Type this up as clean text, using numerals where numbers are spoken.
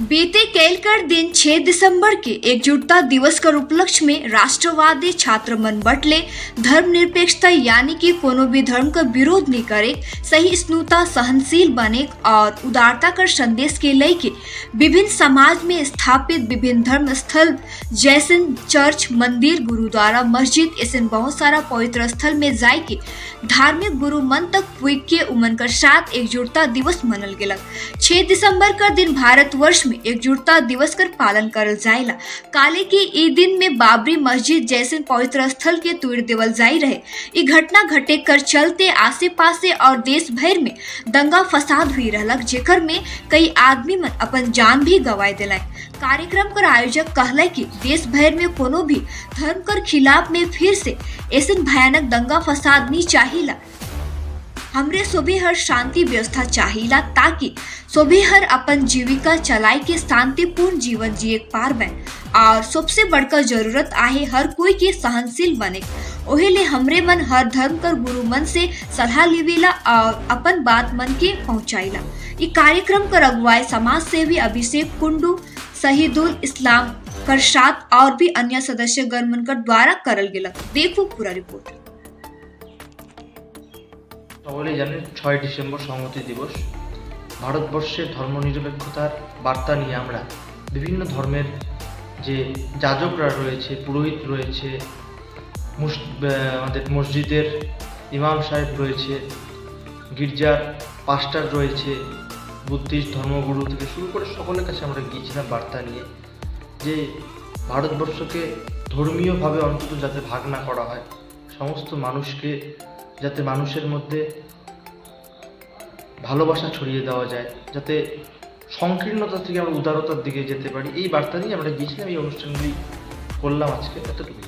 बीते कैलकर दिन 6 दिसंबर के एकजुटता दिवस कर उपलक्ष्य में राष्ट्रवादी छात्र मन बटले धर्मनिरपेक्षता यानी कि कोनो भी धर्म का विरोध नहीं करे, सहिष्णुता, सहनशील बने और उदारता कर संदेश के लेके विभिन्न समाज में स्थापित विभिन्न धर्म स्थल जैसे चर्च, मंदिर, गुरुद्वारा, मस्जिद ऐसे बहुत सारा पवित्र स्थल में जाय के धार्मिक गुरु मन तक पुग के उमन कर साथ एकजुटता दिवस मनल गेलक। 6 दिसंबर का दिन भारतवर्ष में एकजुटता दिवस कर पालन करल जायला। काले की ई दिन में बाबरी मस्जिद जैसे पवित्र स्थल के तोड़ देवल जाई रहे। ई घटना घटे कर चलते आसे पासे और देश भर में दंगा फसाद हुई रहलक, जेकर में कई आदमी मन अपन जान भी गवाए दिलाए। कार्यक्रम कर आयोजक कहले कि देश भर में कोनो भी धर्म कर खिलाफ में फिर से ऐसे भयानक दंगा फसाद नहीं चाहिला। हमरे सोभे हर शांति व्यवस्था चाहिला ताकि सोभे हर अपन जीविका चलाए के शांतिपूर्ण जीवन जिए पारबे और सबसे बड़का जरूरत आहे हर कोई के सहनशील बने। ओहे ले हमरे मन हर धर्म कर गुरु मन से सलाह लेवेला और अपन बात मन के पहुंचाइला। ई कार्यक्रम कर अगुवाई समाज सेवी अभिषेक कुंडू, शहीदुल इस्लाम कर साथ और भी अन्य सदस्य गण मन कर द्वारा करल गेलक। देखो पूरा रिपोर्ट। সকলেই জানেন, 6 ডিসেম্বর সংহতি দিবস। ভারতবর্ষের ধর্মনিরপেক্ষতার বার্তা নিয়ে আমরা বিভিন্ন ধর্মের যে যাজকরা রয়েছে, পুরোহিত রয়েছে, আমাদের মসজিদের ইমাম সাহেব রয়েছে, গির্জার পাস্টার রয়েছে, বুদ্ধিস্ট ধর্মগুরু থেকে শুরু করে সকলের কাছে আমরা গিয়েছিলাম বার্তা নিয়ে যে ভারতবর্ষকে ধর্মীয়ভাবে অন্তত যাতে ভাগ না করা হয়, সমস্ত মানুষকে যাতে মানুষের মধ্যে ভালোবাসা ছড়িয়ে দেওয়া যায়, যাতে সংকীর্ণতা থেকে আমরা উদারতার দিকে যেতে পারি, এই বার্তা নিয়ে আমরা গিয়েছিলাম। এই অনুষ্ঠানগুলি করলাম আজকে, এতটুকুই।